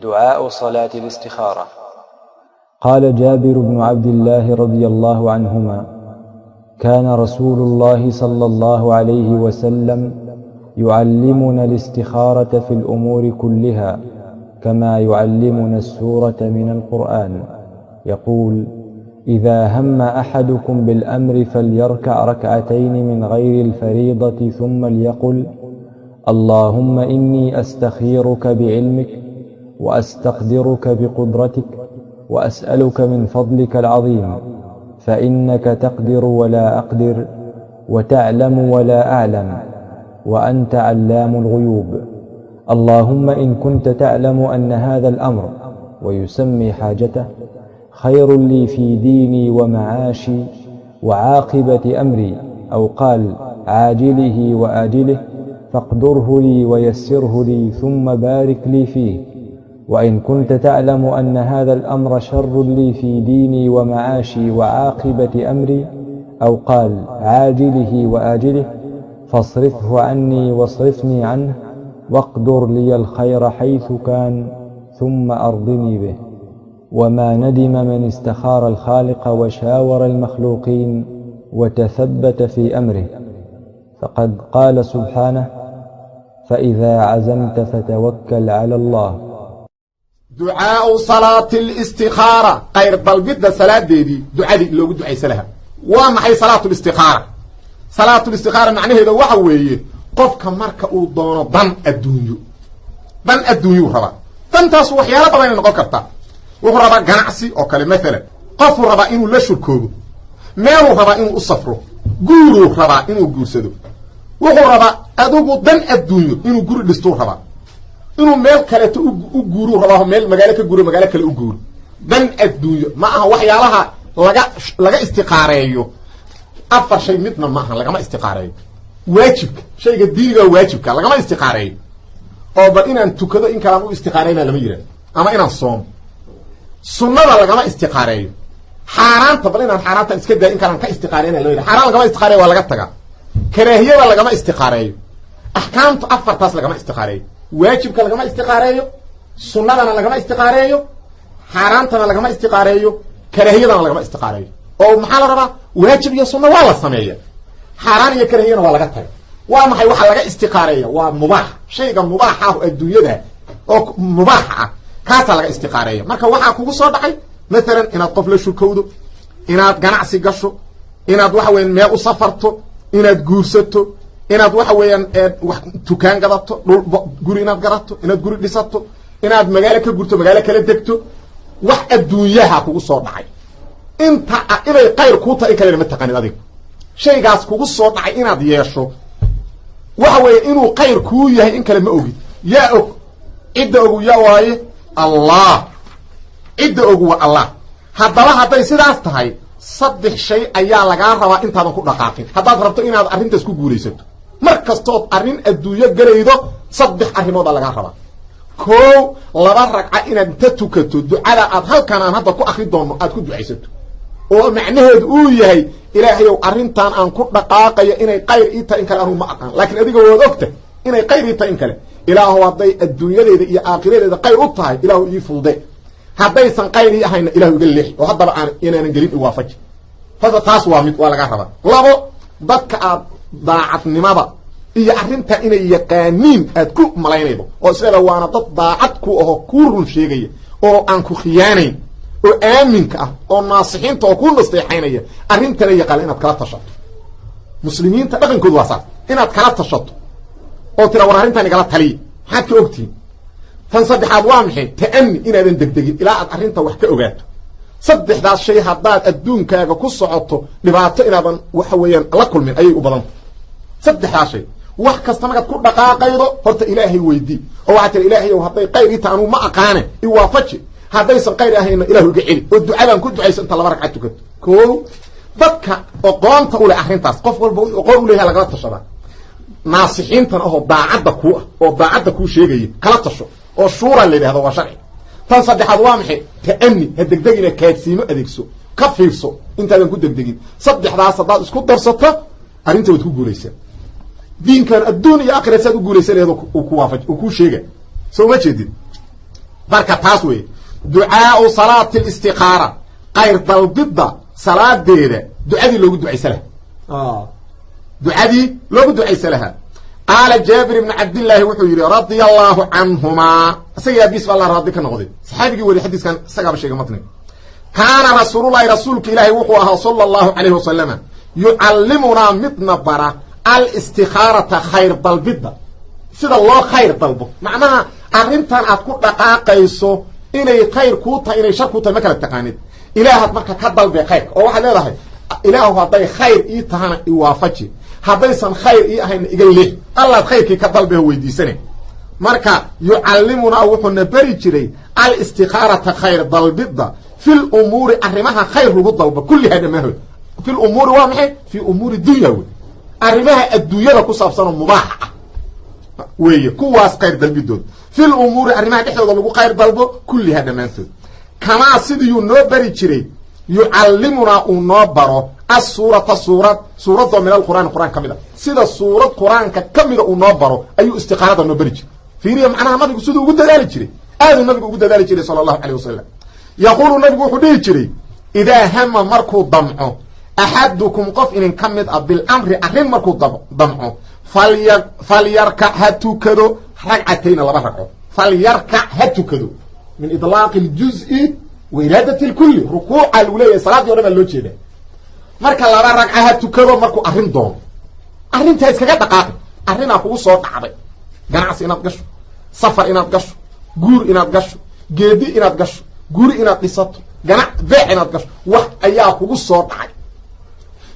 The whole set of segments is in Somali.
دعاء صلاة الاستخارة. قال جابر بن عبد الله رضي الله عنهما: كان رسول الله صلى الله عليه وسلم يعلمنا الاستخارة في الأمور كلها كما يعلمنا السورة من القرآن. يقول: إذا هم أحدكم بالأمر فليركع ركعتين من غير الفريضة، ثم ليقل: اللهم إني أستخيرك بعلمك، وأستقدرك بقدرتك، وأسألك من فضلك العظيم، فإنك تقدر ولا أقدر، وتعلم ولا أعلم، وأنت علام الغيوب. اللهم إن كنت تعلم أن هذا الأمر، ويسمي حاجته، خير لي في ديني ومعاشي وعاقبة أمري، أو قال عاجله وآجله، فاقدره لي ويسره لي، ثم بارك لي فيه. وإن كنت تعلم أن هذا الأمر شر لي في ديني ومعاشي وعاقبة أمري، أو قال عاجله وآجله، فاصرفه عني واصرفني عنه، واقدر لي الخير حيث كان، ثم أرضني به. وما ندم من استخار الخالق وشاور المخلوقين وتثبت في أمره، فقد قال سبحانه: فإذا عزمت فتوكل على الله. Ducaau salaati alistikaara, qayr dalbidda salaadeedii ducadii loogu ducaysa lahaa. Waa maxay salaatulistihaara? Salaatulistihaara macnaheeda waxa weeye, qofka marka uu doono dan adduunyo, dan adduunyuu rabaa. Dantaasu waxyaalo badanay noqon kartaa. Wuxuu rabaa ganacsi oo kale maalan, qofuu rabaa inuu la shurkoobo, meeluu rabaa inuu u safro, guuruu rabaa inuu guursado, wuxuu rabaa adigu dan adduunyo, inuu guri dhistuu rabaa, inuu meel kaleeto u guuruu rabaa, meel magaalo ka guuro, magaalo kale u guuro. Dan adduunyo ma aha. Waxyaalaha laga istiqaareeyo afar shay midna ma aha lagama istiqaareeyo. Waajibka, shayga diiniga waajibka lagama istiqaareeyo, oo bal inaan tukado in kalaan u istiqaareyna lama yihahdo, ama inaan soomo. Sunnada lagama istiqaareeyo. Xaaraanta, bal inaan xaaraanta iska daay in kalaan ka istiqaareyna lama yihahdo. Xaaraan lagama istiqaareyo, waa laga tagaa. Karaahiyada lagama istiqaareeyo. Axkaamtu afartaas lagama istiqaareeyo: waajibka lagama istiqaareeyo, sunnadana lagama istiqaareeyo, xaaraantana lagama istiqaareeyo, karaahiyadana lagama istiqaareeyo. Oo maxaa la rabaa? Waajib iyo sunna waa la sameeya, xaaraan iyo karaahiyana waa laga taga. Waa maxay waxa laga istiqaareeya? Waa mubaax, shayga mubaaxa ah adduunyada oo mubaaxa ah, kaasaa laga istiqaareeya. Marka waxaa kugu soo dhacay maalan inaad qof la shurkowdo, inaad ganacsi gasho, inaad waxa weyan meel u safarto, inaad guursato, inaad waxa weeyaan wax tukaan gadato, dhul, guri inaad gadato, inaad guri dhisato, inaad magaalo ka gurto, magaalo kala degto. Wax adduunyaha kugu soo dhacay, inta inay qayr kuu tahay in kalena ma taqaanid adiga. Shaygaas kugu soo dhacay inaad yeesho, waxa weeye inuu qayr kuu yahay in kale ma ogid. Yaa og? Cidda ogu yaa waaye? Allah. Cidda ogu waa Allah. Haddaba hadday sidaas tahay, saddex shay ayaa lagaa rabaa intaadan ku dhaqaaqin, haddaad rabto inaad arrintaas ku guulaysato. Mar kastood arrin adduunyo gelaydo, saddex arrimoodaa lagaa rabaa. Koow, laba ragca inaad inta tukato, ducada aad halkan aan hadda ku akri doonno aad ku ducaysato, oo macnaheedu uu yahay: Ilaahayow, arrintan aan ku dhaqaaqayo inay qayr ii tahay in kale anugu ma aqaan, laakiin adiga waad ogta inay qayr ii tahay in kale. Ilaahow, hadday adduunyadeeda iyo aakhiradeeda qayr u tahay, Ilaahu ii fudude. Haddaysan qayr ii ahayna, Ilahu iga leexi, oo haddaba aan inaanan gelin i waafaji. Hada taas waa mid waa lagaa rabaa. Labo, dadka aad daacadnimada iyo arrinta inay yaqaaniin aad ku malaynaydo, oo isleeda waana dad daacad ku aho, kuu run sheegaya oo aan ku khiyaanayn, oo aaminka ah, oo naasixiinta oo kuu nasteexaynaya, arrintana yaqaana, inaad kala tashato. Muslimiinta dhaqankoodu waa saas, inaad kala tashato oo tira: "War, arrintan igala taliya, maxaad ka ogtihiin?" Tan saddexaad waa maxay? Ta'ani, inaadan degdegin ilaa aad arrinta wax ka ogaato. Saddexdaas shay haddaad adduunkaaga ku socoto, dhibaato inaadan waxa weeyaan la kulmin ayay u badanta. Saddexdaas shay, wax kasta markaad ku dhaqaaqaydo, horta Ilaahay weydii, oo waxaa tira: "Ilaahayow, hadday qayr ii taha anugu ma aqaane, i waafaji. Haddaysan qayr ahayna, Ilahu iga celi." Oo ducadaan ku ducayso inta laba ragcad tukato. Ko dadka oqoonta u leh arrintaas, qof walba wuxuu oqoon u leeyahay lagala tashadaa. Naasixiintan ahoo daacadda kuu ah oo daacadda kuu sheegaya kala tasho, oo shuura la yidhahdo, waa sharci. Tan saddexaad waa maxay? Ta'ani, ha degdegina, kaadsiimo adeegso, ka fiirso intaadan ku degdegin. Saddexdaas haddaad isku darsato, arrinta waad ku guulaysaa. Diinkan adduun iyo aakhira saad u guulaysa lehed ku waafaj uu kuu sheega. Soo ma jeedid? Marka taas weeye ducaau salaati alistikaara, qayr dalbidda salaadeeda ducadii loogu ducaysa lahaa, ducadii loogu ducaysa lahaa. Qaala Jaabir ibnu Cabdillaahi wuxuu yidhi, radia allaahu canhumaa, isaga aabiis ba Allah raadi ka noqday. Saxaabigii weri xadiiskan isagaaba sheegay matniga. Kaana rasuululahi, rasuulka ilaahi wuxuu ahaa, sala allahu calayhi wasalama, yucallimunaa midna bara alistikaarata, khayr dalbidda, sida loo khayr dalbo. Macnaha, arrintan aad ku dhaqaaqayso inay khayr kuu tahay, inay shar kuu tahay, ma kala taqaanid. Ilaahaad marka ka dalbee khayrka, oo waxaad leedahay: Ilaahu, hadday khayr ii tahana iwaafaji, haddaysan khayr ii ahayna iga leex. Allaad khayrkii ka dalbeho weydiisane. Marka yucallimunaa, wuxuuna beri jiray, alistikaarata, khayr dalbidda, fil umuuri, arrimaha khayr lagu dalbo, kullihaa, dhamaahood. Fil umuuri waa maxay? Fii umuuri dunya wey, arrimaha adduunyada ku saabsanoo mubaaxa ah weeye kuwaas khayr dalbidood. Fil umuuri, arrimaha dhexdooda lagu khayr dalbo, kullihaa, dhammaantood. Kamaa, sidiiyuu noo beri jiray, yucallimunaa, uu noo baro, assuurata, suurad, suuradoo, min alqur'aani, qur'aan ka mid a. Sida suurad qur-aanka ka mida uu noo baro ayuu istiqaarada noo beri jiray. Fiiriya, macnaha nabigu siduu ugu dadaali jiray, aaduu nabigu ugu dadaali jiray, sala allahu calayh wasalam. Yaquulu, nabigu wuxuu dhihi jiray: idaa hama, markuu damco, axadukum, qof idin ka mid ah, bilamri, arrin markuu damco, falyarkac, ha tukado, ragcatayna, laba ragco. Falyarkac, ha tukado, min idlaaqi aljuzi wa iraadati lkulli. Rukuuca lagu leeyahay, salaadii o dhan baa loo jeeda. Marka laba ragca ha tukado markuu arrin doono. Arrintaa iskaga dhaqaaqi. Arrinaa kugu soo dhacday: ganacsi inaad gasho, safar inaad gasho, guur inaad gasho, geedi inaad gasho, guri inaad dhisato, ganac beec inaad gasho, wax ayaa kugu soo dhacay.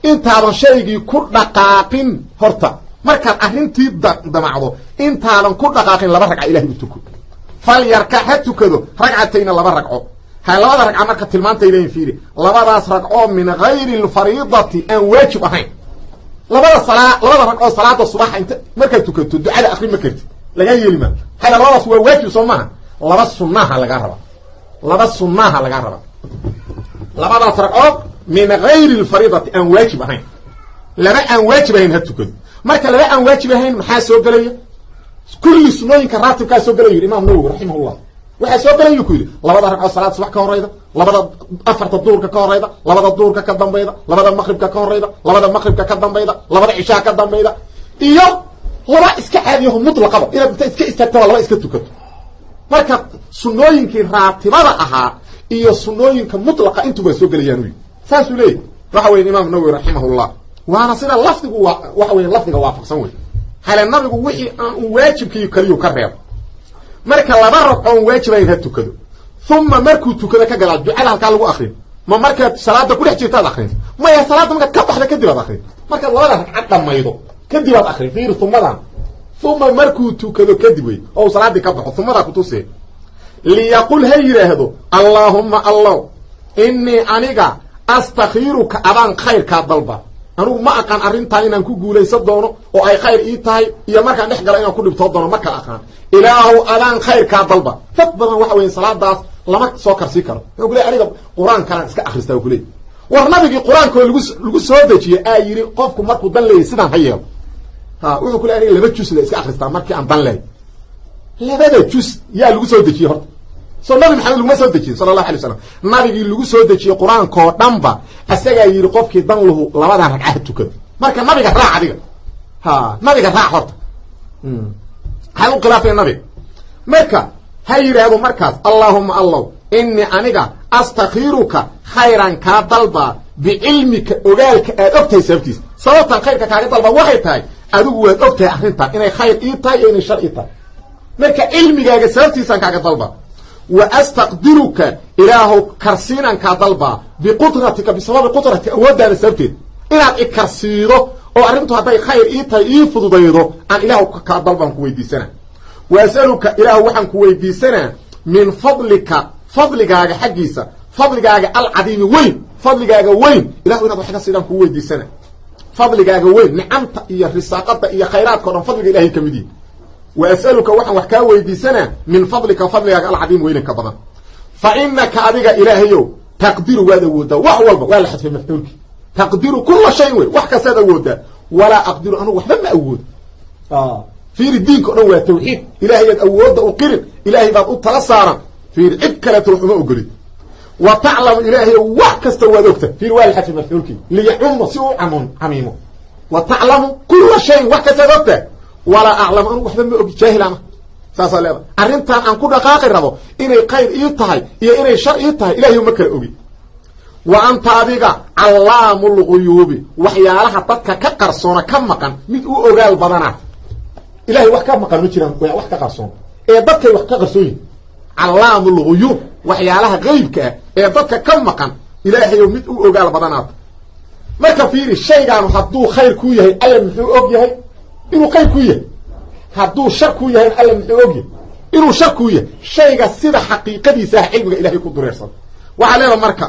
Intaadan shaygii ku dhaqaaqin, horta markaad arrintii damacdo, intaadan ku dhaqaaqin, laba ragca ilahay u tuko. Falyarkac, ha tukado, ragcatayna, laba ragco. Ha labada ragca marka tilmaantay leeyihin, fiiri, labadaas ragcoo min gayri alfariidati, aan waajib ahayn. Labada salaa, labada ragcoo salaada subaxa inta markaad tukato ducada akri ma kartid, lagaa yeeli maa. Maxaa? Labadaas waa waajib, soo maaha? Laba sunnaha lagaa rabaa, laba sunnaha lagaa rabaa. Labadaas ragcoo min gayri alfariidati, aan waajib ahayn, laba aan waajib ahayn ha tukado. Marka laba aan waajib ahayn maxaa soo gelaya? Kulli sunooyinka raatibkaa soo gelaya. Yidhi imaam Nawowi raximahullah, waxaa soo gelayu ku yidhi labada ragcoo salaad subax ka horeyda, labada afarta duhurka ka horeyda, labada duhurka ka dambayda, labada maqribka ka horeyda, labada maqribka ka dambayda, labada cishaa ka dambayda, iyo laba iska caadiyaho mutlaqaba, inaad inta iska istaagtaba laba iska tukato. Marka sunooyinkii raatibada ahaa iyo sunooyinka mutlaqa intuba soo gelayaan u yidhi. Saasuu leeyahy waxa weya imaam Nawowi raximahullah. Waana sida lafdigu wa waxa weya lafdiga waafaqsan wey. Hale nabigu wixii aan un waajibkii kaliyu ka reebo. Marka laba ragcoon waajibayn ha tukado. Uma markuu tukado ka gadaal ducada halkaa lagu akrin. Ma markaad salaada kudhex jirtaad akrin? Maya, salaadda markaad ka baxda kadib aad akrin. Markaad labada ragcad dhamaydo kadib aad akrin. Fiiri umadan, uma markuu tukado kadib wey, oo uu salaaddii ka baxo, umadaa kutusee. Liyaqul, ha yidhaahdo: allaahumma, Allow, innii, aniga, astakhiiruka, adaan khayrkaa dalba. Anigu ma aqaan arrintaa inaan ku guulaysan doono oo ay khayr ii tahay, iyo markaan dhex galo inaan ku dhibtoo doono, ma kala aqaan. Ilaahow, adaan khayrkaa dalba. Dad badan waxa weya salaadaas lama soo karsii karo. Wuxuu ku ley: aniga qur-aankanaan iska akristaa. Kuley, war nabigii qur-aankoo lagu soo dejiyey aa yidhi qofku markuu dan leeyay sidaan ha yeelo. Ha, wuxuu ku ley: aniga laba jus la iska akristaa markii aan dan leey. Labada jus yaa lagu soo dejiyey horta? Soo Nabi Maxamed laguma soo dejiyey, sala allahu alay slam? Nabigii lagu soo dejiyey qur-aankoo dhanba asagaa yidhi qofkii dan lahu labadan ragcaha tukado. Marka nabiga raac adiga, ha, nabiga raac horta. Maxaad u khilaafaya nabiga? Marka ha yidhaahdo markaas: allaahuma, Allow, innii, aniga, astakhiiruka, khayran kaa dalbaa, bicilmika, ogaalka aad og tahay sababtiisa. Sababtan khayrka kaaga dalbaa waxay tahay, adigu waad og tahay arrintan inay khayr ii tahay iyo inay shar ii tahay. Marka cilmigaaga sababtiisaan kaaga dalbaa. Wa astaqdiruka, Ilaahow, karsiinaan kaa dalbaa, biqudratika, bisababi qudratika, awooddaada sababteed, inaad i karsiido oo arrintu hadday khayr ii tahay ii fududaydo aan Ilaahu kaa dalbaan ku weydiisanaa. Wa asaluka, Ilaahu, waxaan ku weydiisanaa, min fadlika, fadligaaga xaggiisa, fadligaaga alcadiimi weyn, fadligaaga weyn Ilahu inaad wax ka siidaan kuu weydiisana. Fadligaaga weyn, nicamta iyo risaaqada iyo khayraadka o dhan fadliga Ilahay ka mid yihi. Wa asaluka, waxaan wax kaa weydiisanaa, min fadlika, fadligaaga, alcadiim, weynanka badan. Fa inaka, adiga Ilaahayow, taqdiru, waad awooddaa wax walba. Waa la xadfay mafcuulki. Taqdiru kula shayin wey, wax kastaad awooddaa. Walaa aqdiru, anugu waxba ma awoodo. Fiiri, diinka o dhan waa tawxiid. Ilaahayaad awoodda u qirin, Ilaahay baad u tala saaran. Fiir, cid kaleeto wax uma ogolid. Wa taclamu, ilaahay, wax kasta waad ogta. Fiir, waa la xadfi mafcuulkii liyacuma, si uu camiimo. Wa taclamu kula shayin, wax kastaad ogta. Walaa aclamu, anugu waxba ma ogi, jaahil ama saasaa leeda. Arrintan aan ku dhaqaaqi rabo inay khayr ii tahay iyo inay shar ii tahay, ilahay ma kala ogi. Wa anta, adiga, callaamu lguyuubi, waxyaalaha dadka ka qarsoona, ka maqan, mid u ogaal badana. Ilahay wax ka maqan ma jiraan, wax ka qarsoon ee dadkay wax ka qarsoon yihin. Callaamu lguyuub, waxyaalaha qeybka ah ee dadka ka maqan, ilaahayow mid u ogaal badanaad. Marka fiiri, shaygaanu hadduu khayr kuu yahay, Alla muxuu og yahay? Inuu khayr kuu yahay. Hadduu shar kuu yahayna, Alla muxuu og yahay? Inuu shar kuu yahay. Shayga sida xaqiiqadiisa ah cilmiga Ilahay ku dureersan. Waxaa leeda marka: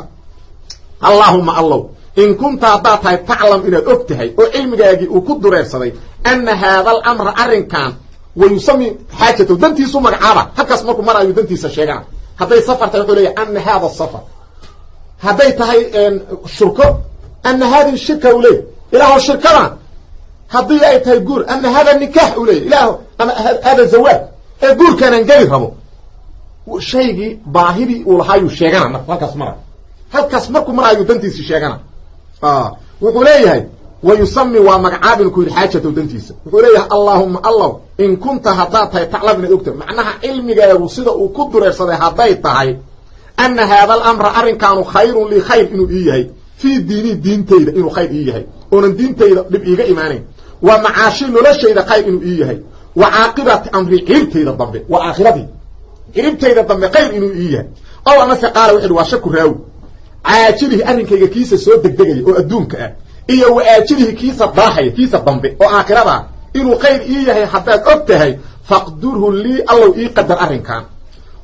Allaahuma, Allow, in kunta, haddaad tahay, taclam, inaad og tahay oo cilmigaagii uu ku dureersaday, ana haada alamra, arrinkan, wa yusami xaajatahu, dantiisu magacaaba. Halkaas markuu maraayo dantiisa sheegana. Hadday safar tahay, wuxuu leeyahy ana haada safar. Hadday tahay shurko, ana haadihi shirka uu leeyay, Ilaahu shirkadan. Haddii ay tahay guur, ana hada nikaax uu leeyay, Ilaah, ama hada zawaaj ee guurkaanaan geli rabo. Shaygii baahidii uu lahaayuu sheegana. Marka halkaas mara, halkaas markuu maraayu dantiisii sheegana. Wuxuu leeyahay: wa yusami, waa magacaabin ku yidhi, xaajatow, dantiisa. Wuxuu leeyahay: Allaahuma, Allow, in kunta, haddaad tahay, taclam, inaad ogtahay, macnaha cilmigaagu sida uu ku dureersaday hadday tahay, ana haada alamra, arrinkaanu, khayrun lii, khayr inuu ii yahay, fii diinii, diintayda inuu khayr ii yahay, oonan diintayda dhib iiga imaanayn, wa macaashi, noloshayda khayr inuu ii yahay, wa caaqibati amri, ciribtayda dambe, waa aakhiradii, ciribtayda dambe khayr inuu ii yahay. Ow amase qaala, wuxu uhi, waa shaku raawi, caajilihi, arrinkayga kiisa soo degdegaya oo adduunka ah, iyo wa aajilihi, kiisa daahaya, kiisa dambe oo aakhirada ah, inuu khayr ii yahay haddaad og tahay, faqdurhu lii, Allow ii qadar arrinkan,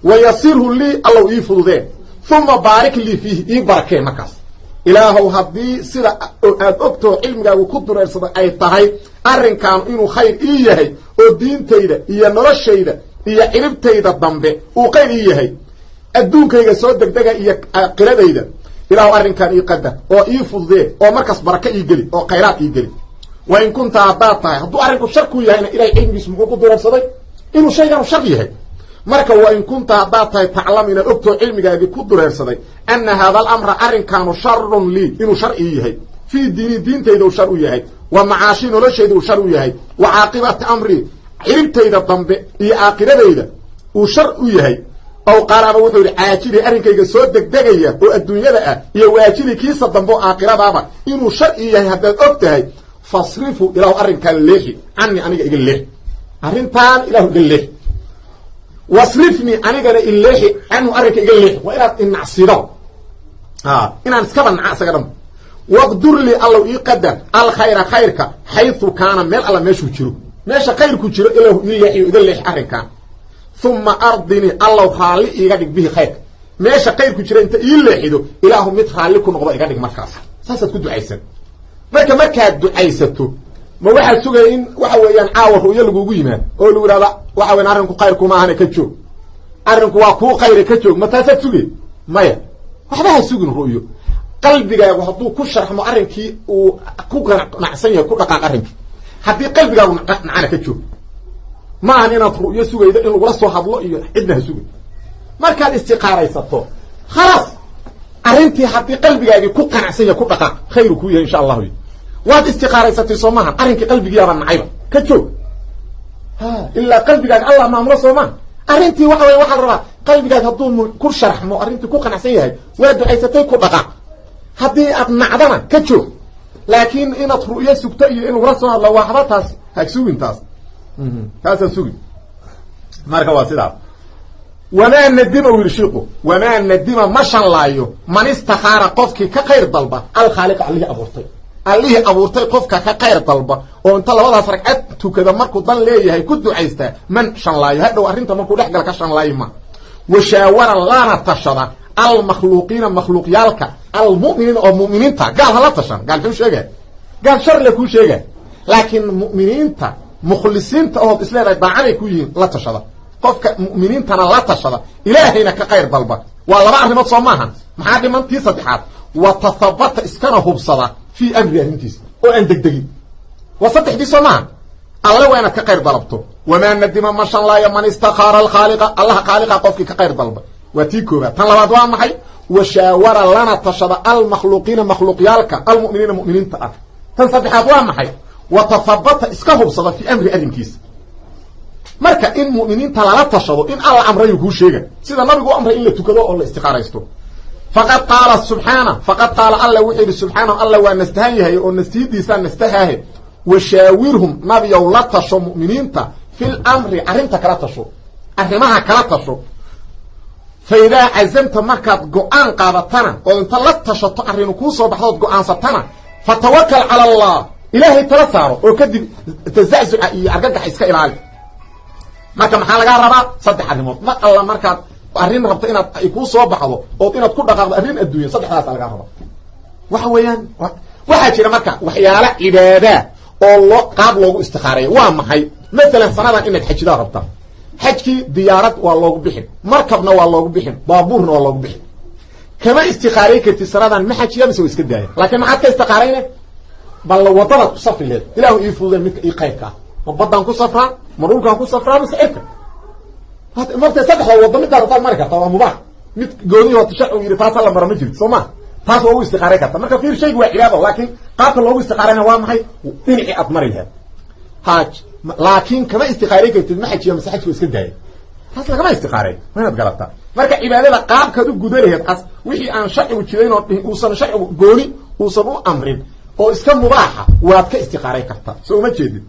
wayasirhu lii, Allow ii fududee, uma baarik lii fiihi, ii barakee. Markaas, Ilaahow, haddii sida aad ogtaho cilmigaagu ku dureersaday ay tahay arrinkaanu inuu khayr ii yahay oo diintayda iyo noloshayda iyo ciribtayda dambe uu khayr ii yahay, adduunkayga soo degdega iyo aakiradayda, Ilaahu arrinkan ii qadar oo ii fududee, oo markaas baraka ii geli oo khayraad ii geli. Wa in kunta, haddaad tahay, hadduu arrinku shar ku yahayna, Ilahay cilmigiisu muxuu ku dureersaday? Inuu shaygaanu shar yahay. Marka wa in kunta, haddaad tahay, taclam, inaad ogtoo cilmigaagii ku dureersaday, ana haada alamra, arrinkaanu, sharun lii, inuu shar ii yahay, fii diini, diintayda uu shar u yahay, wa macaashi, noloshayda uu shar u yahay, wa caaqibati amri, ciribtayda dambe iyo aakiradayda uu shar u yahay. Ow qaal, ama wuxuu yidhi, caajili, arrinkayga soo degdegaya oo adduunyada ah, iyo waajili, kiisa dambe oo aakhiradaaba, inuu shar ii yahay haddaad og tahay, fasrifu, Ilaahu arrinkaan leexi, cani, aniga iga leexi arrintaan, Ilahu iga leexi, wasrifnii, anigana ileexi, canhu, arrinka iga leexi. Waa inaad inacsido, inaan iskaba naca isaga dhan. Waqdur lii, Allow ii qadar, alkhayra, khayrka, xaytu kaana, meel Alla meeshuu jiro, meesha khayrku jiro Ilahu ii leexiyo, iga leexi arrinkaan. Uma ardinii, Allow raalli iiga dhig, bihi, khayrka. Meesha khayrku jira inta ii leexido, Ilaahu mid raalli ku noqdo iga dhig. Markaas saasaad ku ducaysan. Marka markaad ducaysato, ma waxaad sugaya in waxa weeyaan caawa ru'yo lagugu yimaado oo lagu yidhahda waxa weyan arrinku khayrku maahane ka joog, arrinku waa kuu khayre ka joog? Ma taasaad sugay? Maya, waxba ha sugin ru'yo. Qalbigaagu hadduu ku sharxmo arrinkii, uu ku qanacsan yahay, ku dhaqaaq arrinkii. Haddii qalbigaagu nacana, ka joog. Ma ahan inaad ru'yo sugaydo in lagula soo hadlo iyo cidna ha sugay. Markaad istiqaaraysato, khalaas, arrintii haddii qalbigaagii ku qanacsan yahay, ku dhaqaaq, khayru kuu yahay insha Allahu. Waad istiqaaraysatay, soo maahan? Arrinkii qalbigiyaaba nacayba, ka joog. Ilaa qalbigaaga Allah maamulo, soo maha? Arrintii waxa waya waxaa la rabaa qalbigaaga hadduu ku sharxmo, arrintii ku qanacsan yahay, waa ducaysatay, ku dhaqaaq. Haddii aad nacdana, ka joog. Laakiin inaad ru'yo sugto iyo in lagula soo hadlo, waxba taas ha sugin, taas taasaa sugin. Marka waa sidaas. Wamaa nadima, u yidhi shiiku, wamaa nadima, ma shanlaayo, man istakhaara, qofkii ka khayr dalba, alkhaaliqa, Allihii abuurtay. Allihii abuurtay qofka ka khayr dalba oo inta labadaas ragcad tukada markuu dan leeyahay ku ducaystaa, man shanlaayo. Hadhow arrinta markuu dhex gala ka shanlaayo ma. Washaawara, lana tashada, almakhluuqiina, makhluuqyaalka, almu'miniina, oo mu'miniinta. Gaal hala tashan, gaal muxuu sheegaya? Gaal sharle kuu sheegaya. Laakiin mu'miniinta mukhlisiinta ood isleedahay daacaday ku yihiin la tashada. Qofka mu'miniintana la tashada, Ilaahayna ka khayr dalba. Waa laba arrimood, soo maahan? Maxaa dhiman? Tii saddexaad: wa tathabata, iskana hubsada, fii amri, arrintiisa, oo aan degdegin. Waa saddexdii, soo maaha? Alle waa inaad ka khayr dalabto. Wamaa nadima, ma shanlaayo, man istakhaara alkhaaliqa, Allaha khaaliqa qofkii ka khayr dalba. Waa tii koobaad. Tan labaad waa maxay? Washaawara, lana tashada, almakhluuqiina, makhluuqyaalka, almu'miniina, mu'miniinta ah. Tan saddexaad waa maxay? Wa tahabata, iska hubsada, fii amri, arrinkiisa. Marka in mu'miniinta lala tashado in Alla amrayu kuu sheega, sida Nabigu u amray in la tukado oo la istiqaaraysto. Faqad qaala subxaana, faqad qaala, Alla wuxuu yidhi subxaana, Alla waa nastahan yahay oo nastihidiisaa nastahaahe: "Washaawirhum", Nabiyow la tasho mu'miniinta, "fil amri", arrinta kala tasho, arrimaha kala tasho. "Fa idaa cazamta", markaad go-aan qaadatana oo inta la tashato arrinu kuu soo baxdood go-aansatana, "fatawakal cala Allah", Ilaahay tala saaro, oo kadib tazaczuca iyo argagaxa iska ilaali. Marka maxaa lagaa rabaa? Saddex arrimood. Mar alla markaad arrin rabto inaad ay kuu soo baxdo ood inaad ku dhaqaaqdo arrin adduunya, saddexdaasa lagaa rabaa. Waxa weeyaan, waxaa jira marka waxyaala cibaadaa oo loo qaab loogu istikaareeyo. Waa maxay? Masalan, sanadan inaad xajidaa rabtaa. Xajkii diyaarad waa loogu bixin, markabna waa loogu bixin, baabuurna waa loogu bixin. Kama istikaaray kartid sanadan ma xajiya mise wa iska daaya, laakiin maxaad ka istikaarayne? Bal wadadaad ku safri leed, Ilaahu ii fududay midka ii qaybka ah. Ma baddaan ku safraa, ma dhulkaan ku safraa, mise cirka? Marta saddexda waddo middaa rabtaad mari kartaa, waa mubaax. Mid gooni hoota sharcigu yidhi taasa la mara ma jirto, soo ma? Taas waa ugu istikaaray karta. Marka fiir, shaygu waa cibaado, laakiin qaabka loogu istikaarayna waa maxay? Dhinacii aad mari laheed ha, laakiin kama istikaaray kartid ma xajiya mase xajka iska daaya. Taas lagama istikaaray, waa inaad garataa. Marka cibaadada qaabkaad u guda laheed, as wixii aan sharcigu jidayn oo uusan sharcigu gooni uusan u amrin oo iska mubaaxa, waad ka istikaaray kartaa. Soo uma jeedid?